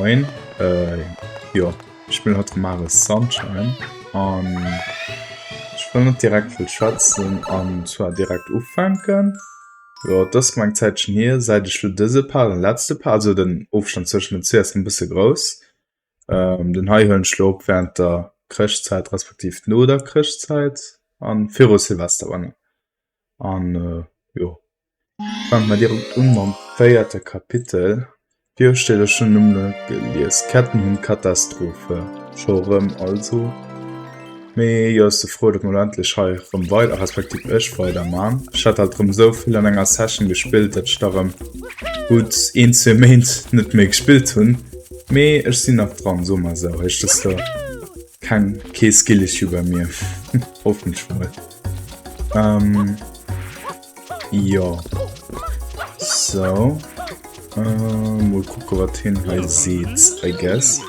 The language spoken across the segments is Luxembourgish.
Moin, jo ech spillen haut rem Mario Sunshine an ech wëll net direkt vill schwätzen an zwar direkt ufänken. Jo et ass rem eng Zäitchen hier säit ech lo dëse Part an letzte Part, also den Ofstand zwëschen den zwee ass rem bësse grouss. Den hei huelen ech lo op während der Chrëschtzäit respektiv no der Chrëschtzäit an viru Silvester voilà. An jo Fänke mer direkt un mam véierte Kapitel. Viru steet, ech hunn den Numm net gelies, Kettenhund-Katastrophe. Scho rëm also. Mee jo, ech si frou, datt mer elo endlech hei rëm weider, respektiv ech weider man. Ech hat halt rëm esou vill an enger Session gespillt, datt ech da rëm gutt een, zwee Méint net méi gespillt hunn. Mee ech sinn nach dran, soe mer esou. Heescht, dass do keng, kee Skill-Issue bei mir. Hoffen ech mol. Ähm. Jo. So. Äh, mol kucke wat hien hei seet, I guess.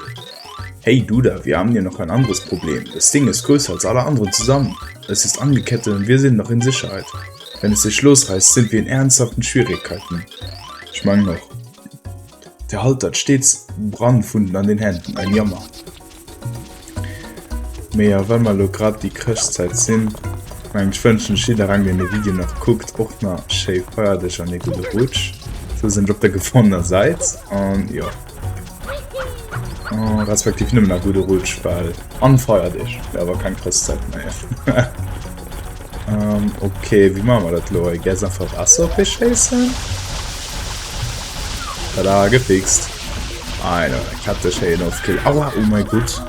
Hey du da, wir haben hier noch ein anderes Problem. Das Ding ist größer als alle anderen zusammen. Es ist angekettet und wir sind noch in Sicherheit. Wenn es sich losreißt, sind wir in ernsthaften Schwierigkeiten. Ich meine noch. Der Halter hat stets Brandwunden an den Händen. Ein Jammer. Mee jo, well mer elo grad déi Chrëschtzäit sinn, mengen ech wënschen ech jidderengem deen de Video nach kuckt och nach schéi Feierdeeg an ee gudde Rutsch. Sou sinn ech op der gewonnener Säit an jo, respektiv nëmmen nach gudde Rutsch, well an Feierdeeg, mee awer keng Chrëschtzäit méi. Ok, wéi maache mer dat elo? I guess einfach Waasser op hie schéissen? Tada, gefixt. Eine Kette schéin of Kill. Aua, oh mein Gott.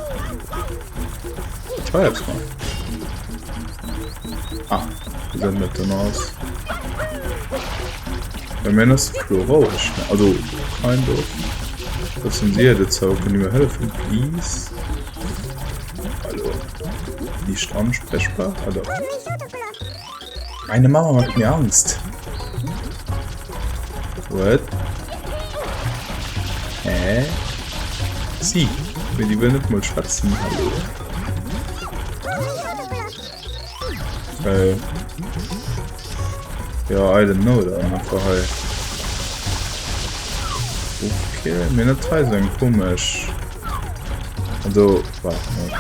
Ich war jetzt mal. Ah, wie sieht das denn aus? Bei mir ist Flo roueg. Also, kind of. Was sind Sie dazu? Können die mir helfen, please? Hallo. Nicht ansprechbar? Hallo. Meine Mama macht mir Angst. What? Hä? Si, mee déi wëll net mol schwätzen. Hallo? Äh. Ja, I don't know, dann einfach hei. Okay, mir net hei sou eng komesch. Also, warte mal.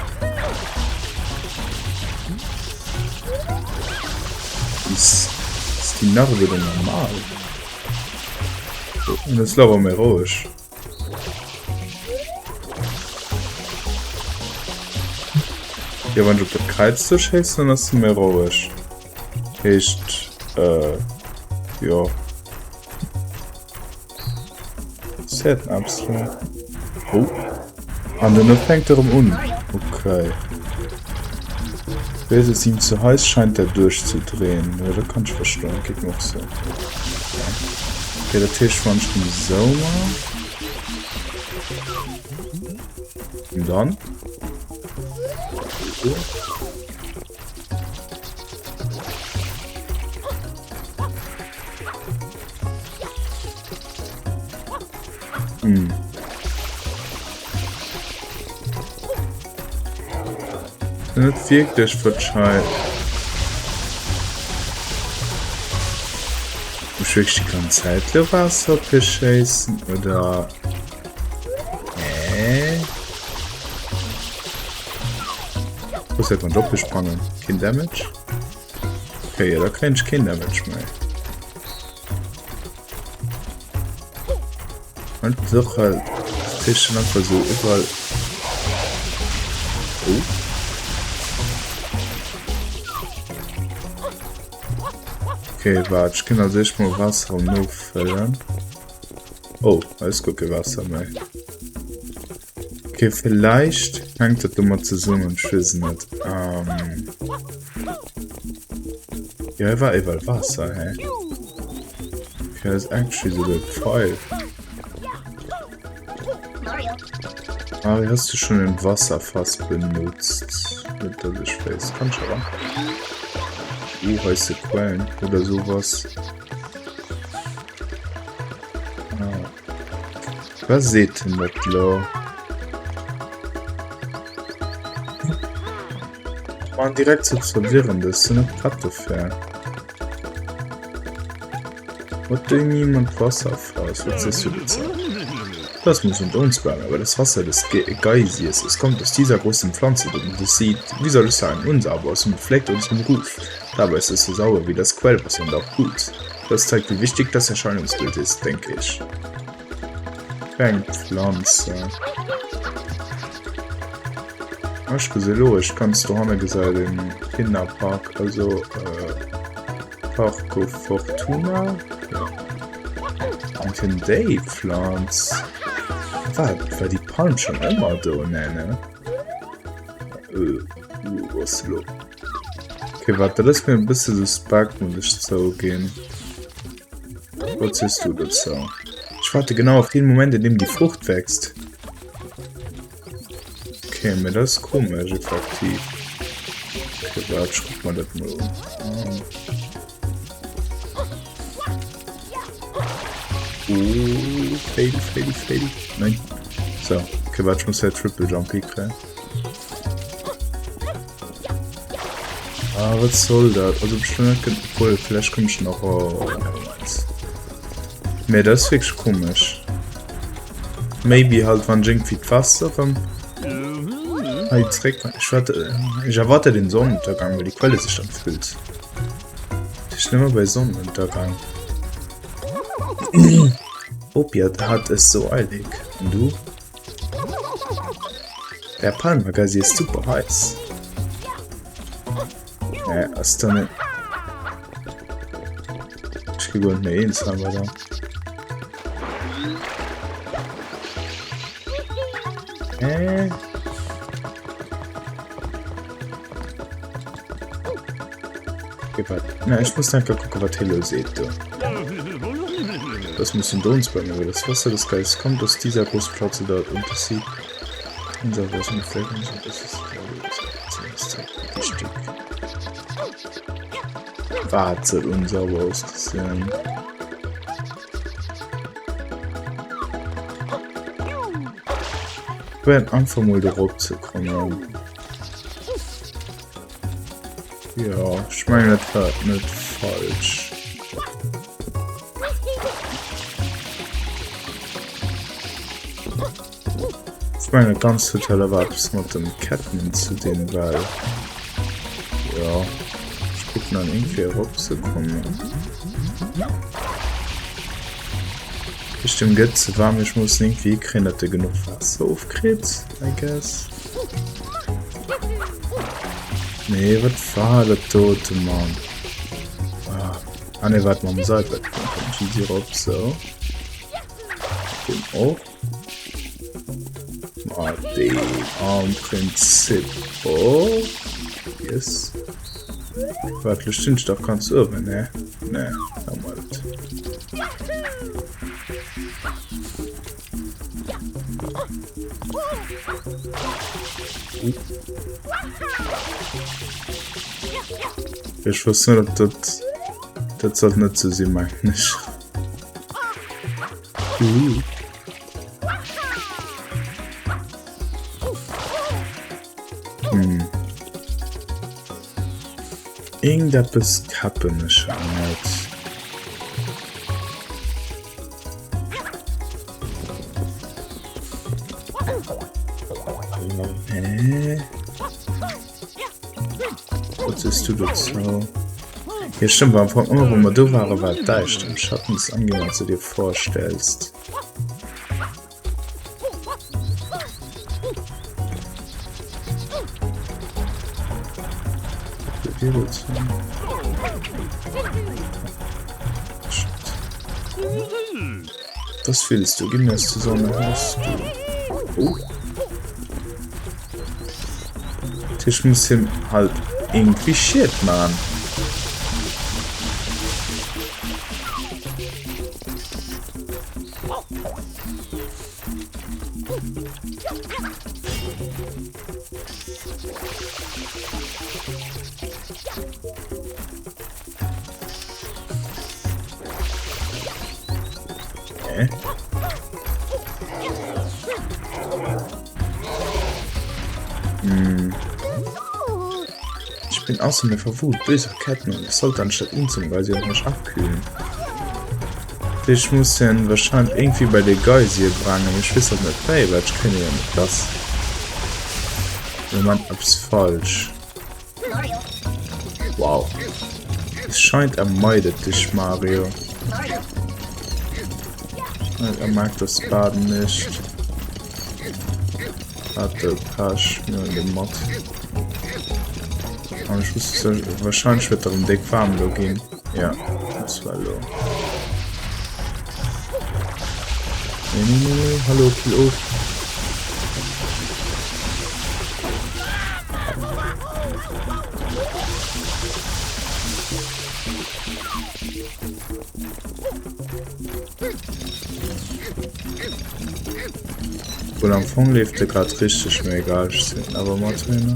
Ist, ist die Narbe denn normal? Und jetzt laber méi roueg. Ja, wann ich op dat Kräiz do schéissen, dann ass se méi roueg. Heescht, äh, jo. Zätenabsle. Oh. An duerno fänkt er erëm un. Okay. Wéi es ihm zu heiß scheint er durchzudrehen. Ja, dat kann ech verstoen. Geet mir och sou. Okay, dat heescht, wann ech den esou man. Und dann? So. Hm. Net wierklech wat hei. Muss ich wirklich die ganze Zeit lo Wasser op hie schéissen oder? Nee. Muss halt wann op sprangen. Keen Damage. Okay, ja, da kréien ech keen Damage méi. Und doch halt Tischen einfach so überall. Oh. Okay, warte, ich kann also echt mal Wasser nofüllen. Oh, da ist gar kein Wasser mehr. Okay, vielleicht hängt das domat zesummen, ich weiß net. Ähm ja, hei war iwwerall Waasser, hä? Okay, das ist actually so der Pfeil. Mario, hast du schon ein Wasserfass benutzt? Nicht, dass ich weiß. Kann ich aber. Oh, heiße Quellen oder sowas. Ah. Wat seet en dat lo? Man direkt ze verwirren, das sinn net prett dofir. What do you mean mat Wasserfass? Wat sees du dozou? Das muss unter uns bleiben, aber das Wasser des Geysirs, es kommt aus dieser großen Pflanze dort und es sieht, wie soll ich sagen, unsauber aus und befleckt unseren Ruf. Dabei ist es so sauber wie das Quellwasser und auch gut. Das zeigt, wie wichtig das Erscheinungsbild ist, denke ich. Eng Pflanze. Ech gesi lo, ech ganz dohanne gesäit een Kinderpark, also Parco Fortuna? Jo. An fir déi Pflanz. Wat, war déi Palm schon ëmmer do? Nee, ne? Äh, was lo? Okay, warte, dat ass mir e bësse suspekt, muss ech zouginn. Was siehst du dazu? Ich warte genau auf den Moment, in dem die Frucht wächst. Okay, mee dat ass komesch effektiv. Okay, waart, ech kuck mer dat mol un. Oh, fail, fail, fail. Nein. So, okay, waart, ech muss hei Triple Jump hikréien. Ah, wat soll dat? Also bestimmt net gen obwohl, vielleicht komm ich nach. Oh, nevermind. Mee dat ass wierklech komesch. Maybe halt wann ech irgendwie d'Waasser erëm hei zréck. Ech warte, ich erwarte den Sonnenuntergang, weil die Quelle sich dann füllt. Das ist immer bei Sonnenuntergang. Opiat hat es so eilig. Und du? Der Palmagasi ist super heiß. Äh, ass da net. Ech gi guer net méi eens awer da. Äh. Okay, wat? Na, ech muss enker kucken, wat hie lo seet do. Das müssen wir uns bleiben, aber das Wasser des Geistes kommt aus dieser großen Pflanze dort und das sieht unser Wasser mit Flecken so, das ist wichtig. Wat soll unsauber ausgesehen? Probieren einfach mal darauf zu kommen. Ja, ich meine, das war nicht falsch. Ech mengen dat ganzt huet halt awer eppes mat den Ketten ze dinn, well jo ech kucken dann iergendwéi erop ze kommen. Ech dem gëtt ze waarm, ech muss en iergendwéi hikréien, datt e genuch Waasser ofkritt, I guess. Nee, wat war dat dote, Mann? Ah nee, waart, mam Seilbett komm ech easy erop, sou. Deen och. Ma deen am Prinzip och. Yes. Waart, lo stinn ech dach ganz uewen, ne? Ne, normal net. Ech wëss net, ob dat... Dat sollt net sou sinn, mengen ech. Uh. Hm. Irgendeppes kappen ech net. Hä? Was siehst du dazu? Ja, stimmt, am Anfang, immer, wo wir do waren, war et däischter. Im Schatten ist angenehmer, als du dir vorstellst. Was willst du? Gib mir es zusammen. Hast du. Oh. Ech muss him halt irgendwie Schied man. Hä? Hm. Ich bin außer mir vor Wut. Böser Ketten. Ich sollte anstatt ihn zum Geysir mich abkühlen. Ech muss hien wahrscheinlech irgendwie bei de Geysir brengen, mee ech weess halt net wéi, well ech kréien hien jo net lass. Moment, eppes falsch. Wow. Es scheint, er meidet dich, Mario. Er mag das Baden nicht. Hat de Pech, mir hunn de mat. An ech muss wahrscheinlech wird erëm déck waarm do ginn. Ja, das war lo. Nee, nee, nee, nee. Hallo, kill of. Obwohl am Fong leeft de grad richteg, mee egal, ech sinn awer mat hinne.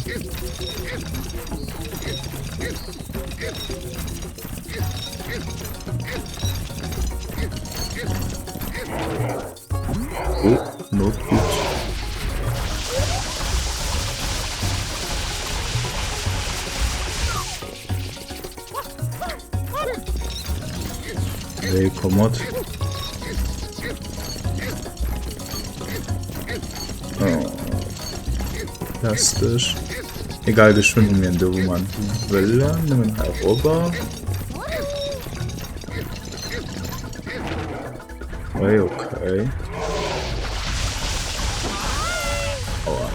Oh, not good. Hey, komm mat. Oh. Lästeg. Egal, geschwënn hu mir en do, wou mer wëllen. Nëmmen hei rüber. Hey, okay. Aua.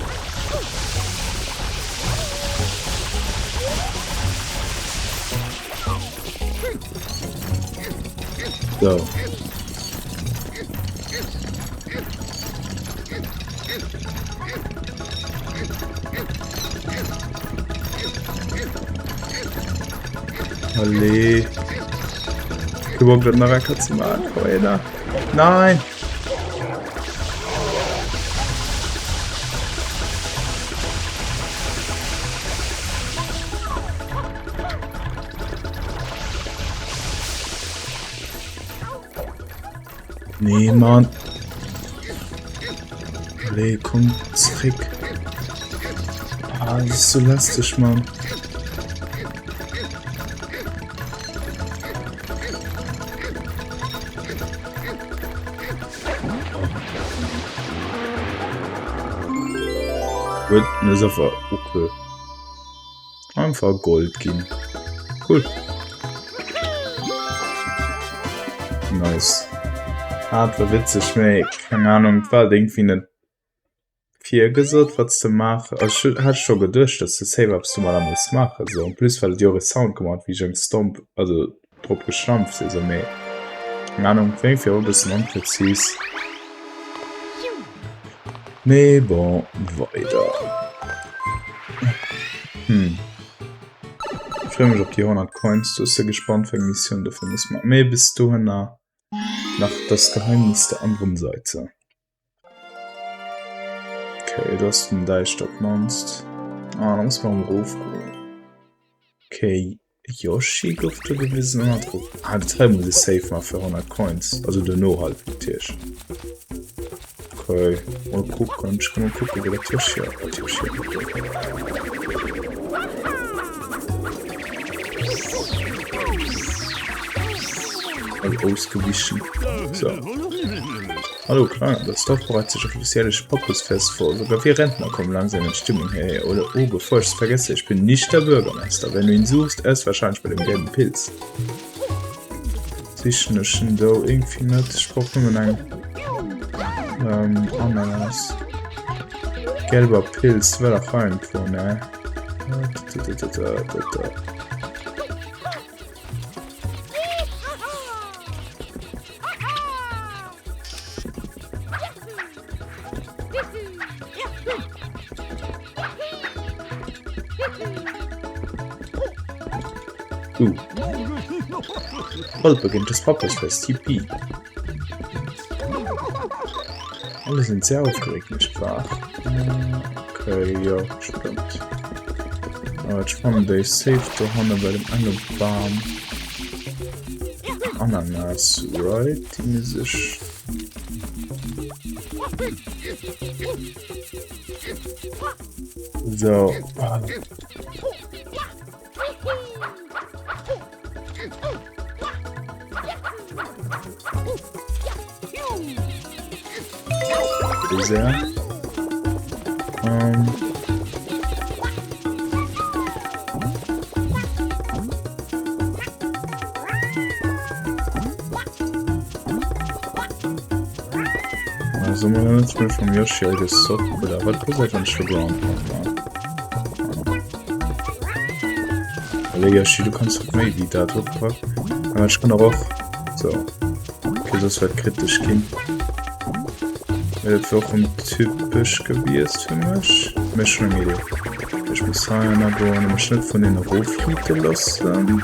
So. Allez. Kee Bock dat nach eng Kéier ze maachen. Komm her. Nein! Nee, Mann. Allez, komm zréck. Ah, das ist so lästig, Mann. Gut, das ist einfach okay. Einfach Gold ginn. Cool. Nice. Ah, dat war witzeg, mee keng Ahnung, et war halt irgendwie net virgesot, wat s de maachen. Also ech hat scho geduecht, dass de safe eppes domadder muss maachen, sou. En plus well et jo och e Sound gemaach huet, wéi ech eng Stomp, also drop gestampft sinn, sou, mee keng Ahnung, war irgendwie och e bëssen onpräzis. Mee bon, weider. Hm. Ech freeë mech op déi 100 Coins. Do si gespannt, wéi eng Missioun dofir muss maachen. Mee bis dohinner nach das Geheimnis der anderen Seite. Okay, do ass den Däich op d'mannst. Ah, da muss mer erëm erofgoen. Okay, Yoshi gouf do gewisen an hat drop. Ah, dat hei muss ech safe maachen fir 100 Coins. Also duerno halt natierlech. Okay, mol kucken. Ech kann mol kucken, wou dat Yoshi ass. Dat Yoshi ass do. All ausgewichen. So. Hallo Kleiner, das Dorf bereitet sich auf das jährliche Popkusfest vor. Sogar wir Rentner kommen langsam in Stimmung. Hey, oder oh, bevor ich es vergesse, ich bin nicht der Bürgermeister. Wenn du ihn suchst, er ist wahrscheinlich bei dem gelben Pilz. Sichen ech en do irgendwie net. Ech brauch nëmmen eng ähm, Ananas. Gelber Pilz, war dach irgendwo, ne? Da, da, da, da, da, da. Uh. Bald beginnt das Pappesfest, Yippie. Alle sind sehr aufgeregt, nicht wahr? Okay, ja, stimmt. Aber ech fannen déi safe dohanne bei dem enge Bam. Ananas, right? Déi muss ech... So. Dessert. Ähm. Also mal net méi vum Yoshi all gesopp oder wat passiert wann ech de Ground Pound man? Alle Yoshi, du kanns doch méi wéi dat, what the fuck? Aber ech kann doch och so. Okay, soss wäert kritesch ginn. Mee dat wär och ontypesch gewiescht fir mech. Mee ech hunn eng Idee. Ech muss hei ënnergoen a mech net vun deenen erofhiite loossen.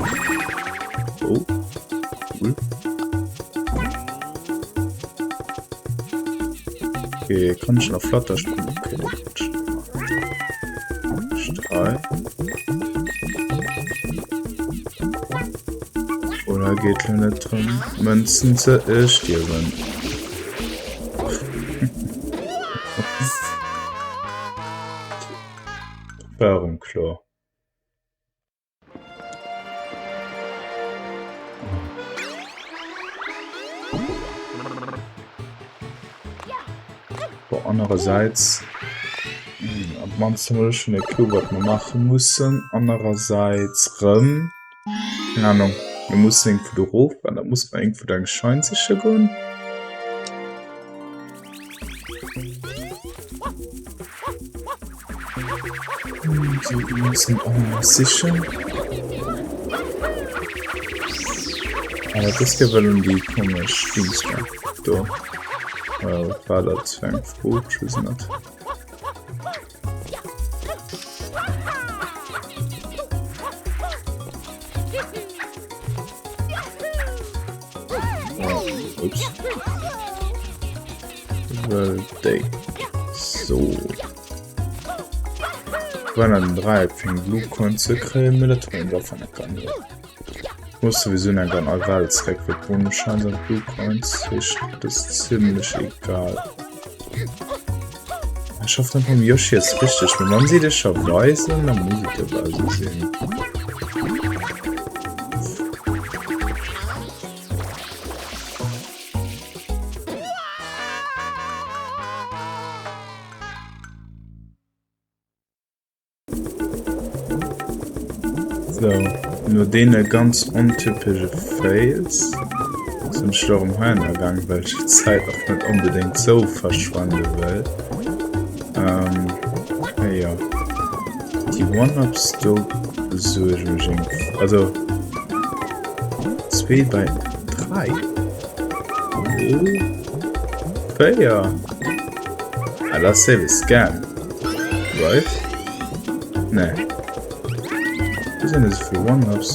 Oh, cool. Okay, kann ich nach flotter springen? Okay, das kann ich nicht machen. Drei. Oder geht lo net drëm, Münzen ze stierwen? War erëm kloer. Bon, anerersäits, op d'mannst hu mer elo schonn e Clue, wat mer maache mussen. Anerersäits rëm, keng Ahnung, mir mussen iergendwou do erof an da musse mer iergendwou do eng Schein siche goen. So, wir müssen auch noch sichern. Aber das hier wollen die komisch Dings da. Do. Äh, was war das für ein Frucht? Ich weiß nicht. Oh, ups. Well déi. So. Wann an den Dreieck fir eng Blue Coin ze kréien, mee dat huelen ech einfach net an. Ich muss sowieso net an all Welt zréck fir d'Bonusscheinz an d'Blue Coins, heescht dat ass zimmlech egal. Ech hoffen einfach am Yoshi ass richteg, mee wann si dech scho weisen, da muss et jo bal sou sinn. So, no deene ganz ontypesche Fails sinn ech lo erëm heihinner gaang, well ech d'Zäit och net onbedéngt sou verschwende wëll. Ähm, jo. Déi One-Ups do besuerge mech iergendwéi. Also, zwee bei dräi? 4? Ah, dat ass safe e Scam. Right? Nee. Do sinn esou vill One-Ups.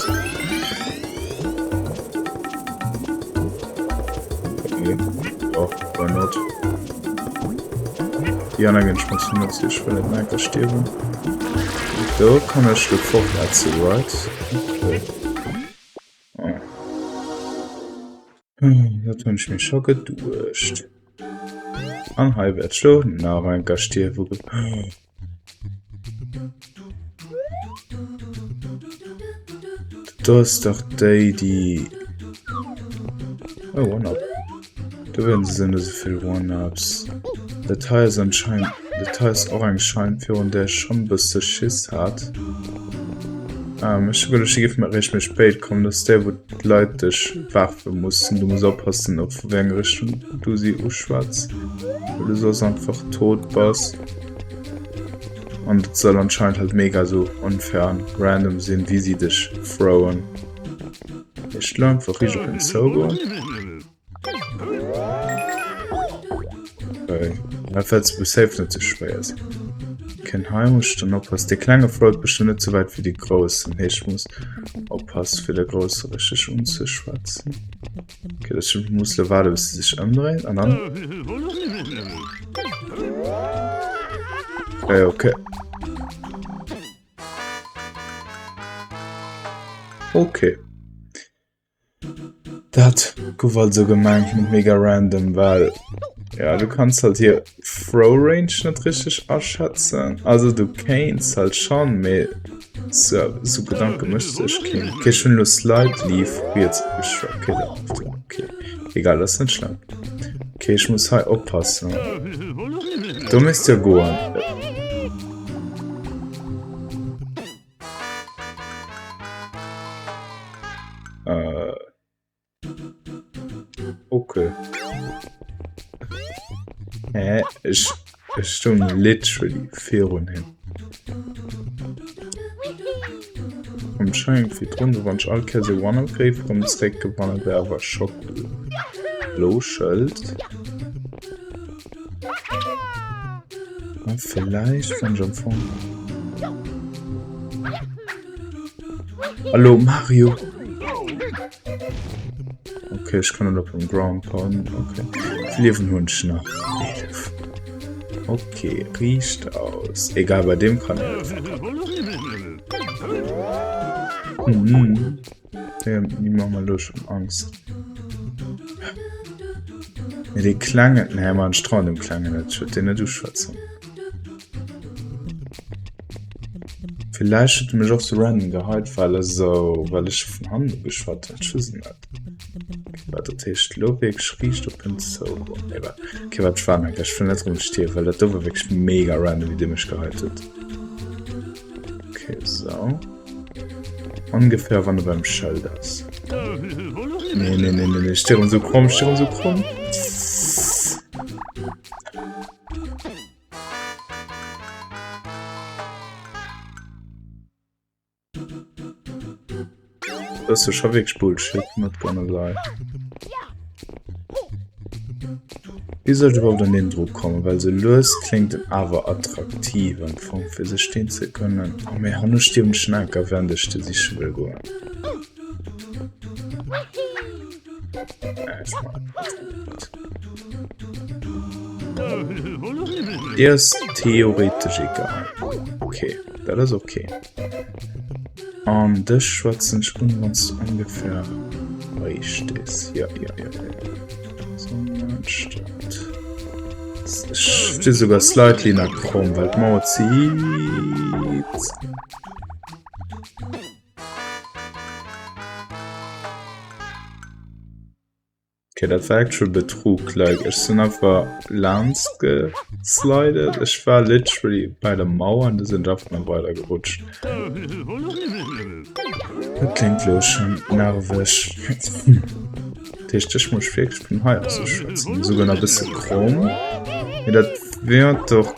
Okay. Oh, why not? Déi aner ginn ech mat 100 ech wëll net nach eng Kéier stierwen. Do kann ech lo fortsetzen, right? Okay. Ah. Dat hunn ech mir scho geduecht. An hei wäert ech lo nach eng Kéier stierwen. Do ass dach déi, déi... Oh, One-Up. Do wënne se net esou vill One-Ups. Dat hei ass anscheinend... Dat hei ass och eng Schein, virun där ech schonn e bësse Schiss hat. Ähm, ech hu geduecht, déi géif mir eréischt méi spéit kommen. Dat ass déi, wou d'Leit dech werfe mussen. Du muss oppassen, op vu wéi eng Richtung du si uschwätz, well du soss einfach tot bass. An dat soll anscheinend halt mega sou onfair an random sinn, wéi si dech throwen. Ech lo einfach riicht op en zougoen. Okay. Dat wäert safe net ze schwéier sinn. Okay, hei muss ich dann oppassen. De klenge float bestimmt net so weit wie de groussen. Hey, ich muss oppassen, fir de grousse richtig unzeschwätzen. Okay, das ich muss lo warten, bis sie sich ëmdréint an dann. Okay, okay. Okay. Dat gouf also gemengt mat mega random, well ja du kanns halt hier Throw Range net richteg aschätzen. Also du kéints halt schon, mee sou sou Gedanke mécht sech keen. Okay, ech hunn elo slightly riets ugeschwat. Okay, dat okay. Egal, dat ass net schlëmm. Okay, ech muss hei oppassen. Do misst jo goen. Äh. Okay. Hä? Ech, ech stoung literally virun him. Anscheinend virdrun, do wann ech all Kéier sou One-Up géif erëm zeréckgewannen, wär awer scho cool. Blo Schëld. A villäicht wann ech am Fong. Hallo Mario! Okay, ech kann net op dem Ground pounden. Okay. Wéi Liewen hunn ech nach? 11. Okay, riicht aus. Egal, bei dem kann ich net verkacken. Mhm. Die machen mir lo schon Angst. Nee, dee klengen, nee, man, ech trauen dem klengen net. Ech wëll deen net uschwätzen. Villäicht huet e mech och sou random geheit, well e sou, well ech vun hannen ugeschwat hunn, ech weess et net. Okay, wat dat heescht elo wierklech riicht op en zougoen. Nee, wat, okay, wat ech war enk, ech wëll net erëm stierwen, well dat do war wierklech mega random, wéi dee mech geheit huet. Okay, sou. Ongeféier wann e beim Schëld ass. Nee, nee, nee, nee, nee, ech stierwen sou kromm, ech stierwen sou kromm. Dat ass jo scho wierklech Bullshit, not gonna lie. Wéi soll ech iwwerhaupt an deen dru kommen? Well sou lues kléngt en awer attraktiv am Fong fir sech deen ze gönnen. Oh mee hanno stierwen ech nach enker während ech de siche wëll goen. Dir ass theoretesch egal. Okay, dat ass okay. An dech schwätzen ech un, wann s du ongefähr hei stees. Ja, ja, ja, ja. So, anstatt. Ech sti souguer slightly nach kromm, well d'Mauer zitt. Okay, dat war actual Betrug, like ech sinn einfach laanst geslidet. Ech war literally bei der Mauer an du sinn ech einfach nach weider gerutscht. Dat kléngt lo schon nerveg. Dat heescht, ech muss wierklech vun hei aus uschwätzen. Souguer nach e bësse kromm. Mee dat wäert doch.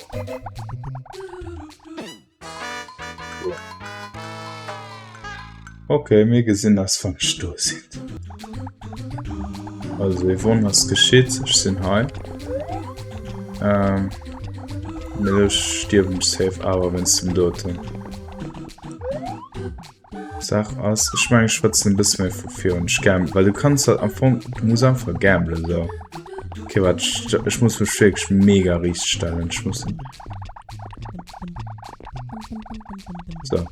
Ok, mir gesinn eis wann ech do sinn. Also ee Wonner ass geschitt, ech sinn hei. Ähm, mee elo stierwen ech safe awer wéinst dem doten. Saach ass, ech mengen ech schwätzen e bësse méi vu virun. Ech gam, well du kanns halt am Fong, du muss einfach gamblen sou. Ok, waart, ech muss mech wierklech mega riicht stellen. Ech muss. So.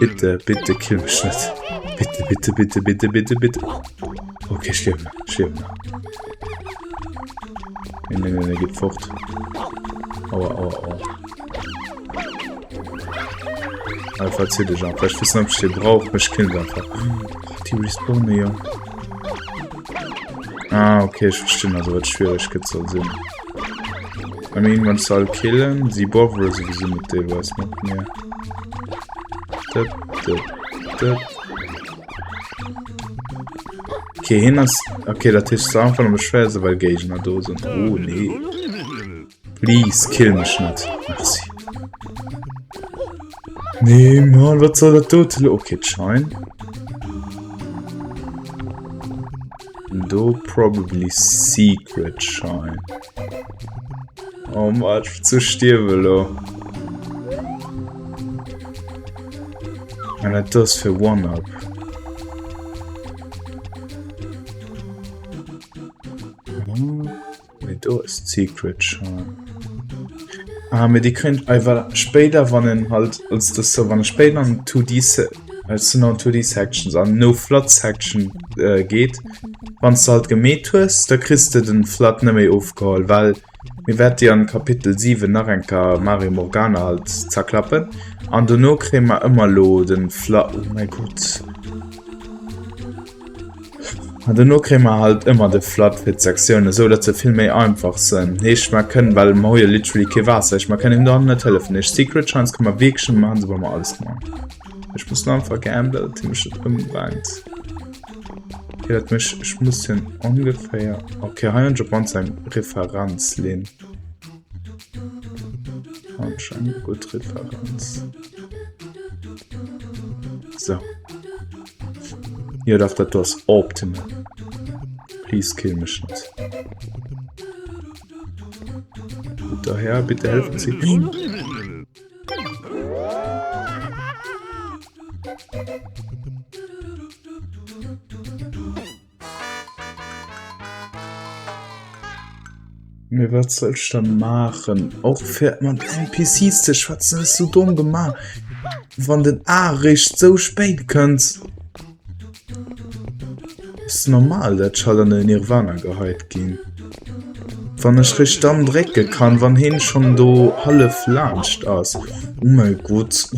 Bitte, bitte kill mech net. Bitte, bitte, bitte, bitte, bitte, bitte. Okay, ech liewen nach, ech liewen nach. Nee, nee, nee, nee, geht fort. Aua, aua, aua. Einfach zieh dich einfach. Ich weiß nicht, ob ich den brauche. Mich killen einfach. Oh, die respawnen ja. Ah, okay, ich verstehe also, was Schwierigkeit soll sinn. I mean, wann se all killen, si botheren sowieso net deelweis mat mir. Dëpp, dëpp, dëpp. Okay, hien ass... Okay, dat heescht, se einfach nëmme schwéier se, well Géigner do sinn. Oh, nee. Please, kill mech net. Merci. Nee, Mann, wat soll dat dote lo? Okay, d'Schein. Do probably secret shine. Oh Mann, ech wëll sou stierwe lo. An dat do ass fir One-Up. Mee do ass d'Secret Shine. Ah, mee déi kréint ei well spéider wann en halt als das so wann e spéider an 2D als an 2D Sections an no Flood Section äh, geet, wann du halt gemeet hues, da kriss de den Flood net méi ofgeholl, well mir wäert déi an Kapitel 7 nach enker Mario Morgana halt zerklappen an dono kréie mer ëmmer lo den Flood. Oh mäi Gott. An dono kréie mer halt ëmmer de Flood fir d'Sektioun, esou datt se vill méi einfach sënn. Heescht mer kënnen, well mer hu jo literally kee Waasser, heescht mer kënnen him dann net hëllefen. Heescht Secret Shines kënne mer wierklech net maachen, soubal mer alles gemaach hunn. Ech muss lo einfach gamblen, datt hie mech net ëmbrengt. Okay, dat mech, ech muss hien ongeféier, okay, hei hunn ech op mannst eng Referenzlinn. Anscheinend gutt Referenz. So. Jo dach, dat do ass optimal. Please kill mech net. Guter Herr, bitte helfen Sie. Mee wat soll ech da maachen? Och fir mat NPCs ze schwätzen ass sou domm gemaach. Wann den A eréischt sou spéit kënnt. Ass normal dat ech halt an den Nirvana geheit ginn. Wann ech réischt dann drécke kann, wann heen schonn do hallef laanscht ass. Oh mäi Gott.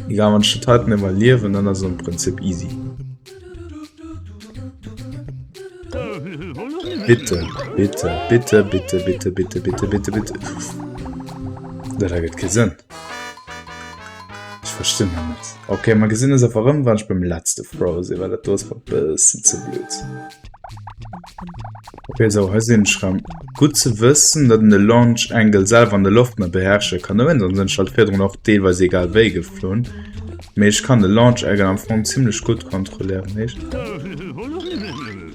Egal, wann ech dat heiten iwwerliewen, dann ass am Prinzip easy. Bitte, bitte, bitte, bitte, bitte, bitte, bitte, bitte, bitte. Dat ergëtt kee Sënn. Ech verstinn dat net. Okay, mer gesinn eis awer erëm, wann ech beim letzte Throw sinn, well dat do ass mer e bëssen ze blöd. Okay, sou, hei sinn ech rëm. Gutt ze wëssen, datt een de Launch Angle selwer an der Loft net beherrsche kann. Dowéinst sinn ech halt virdrun och deelweis egal wéi geflunn. Mee ech kann de Launch Angle am Fong zimmlech gutt kontrolléieren, heescht.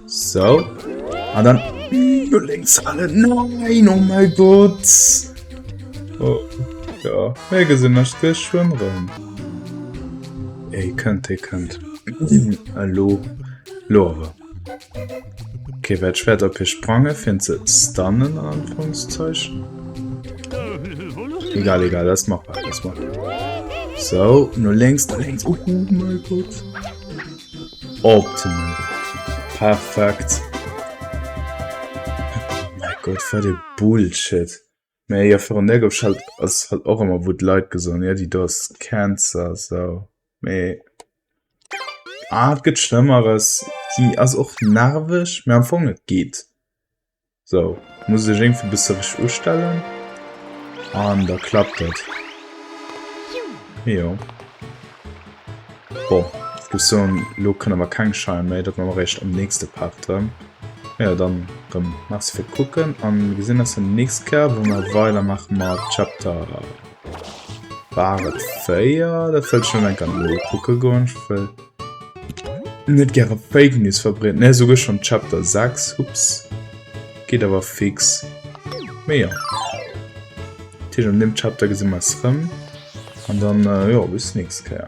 Sou. An dann no lénks halen. Nein, oh mäi Gott! Oh, ja, mir gesinn eis geschwënn rëm. Ey, kënnt, hie kënnt. Elo, elo awer. Okay, wäert ech wäert op hie sprange fir en ze stunnen an Anführungszeichen. Egal, egal, dat ass machbar, dat ass machbar. So, no lénks, no lénks. Oh mein Gott. Optimal. Perfekt. Oh mein Gott, wat e Bullshit. Mee jo, virun där gouf ech halt, ass halt och ëmmer wou d'Leit gesot hunn, jo déi do ass Cancer, sou. Mee ah, et gëtt Schlëmmeres. Déi ass och nerveg, mee am Fong et geet. Sou, muss ech iergendwéi bësse richteg ustellen an da klappt dat. Jo. Bon, ech géif soen, elo kënnt awer keng Shine méi, dat maache mer eréischt am nächste Part erëm. Jo, dann erëm Merci fir d'Kucken an mir gesinn eis dann déi nächst Kéier, wou mer weidermaache mat Chapter, war et 4? Dat wëll ech net enk an nokucke goen, ech wëll net gäre Fake News verbreeden. Ne, esouguer schonn Chapter 6, ups, geet awer fix. Mee jo, dat heescht an deem Chapter gesi mer eis erëm an dann, jo, bis nächst Kéier.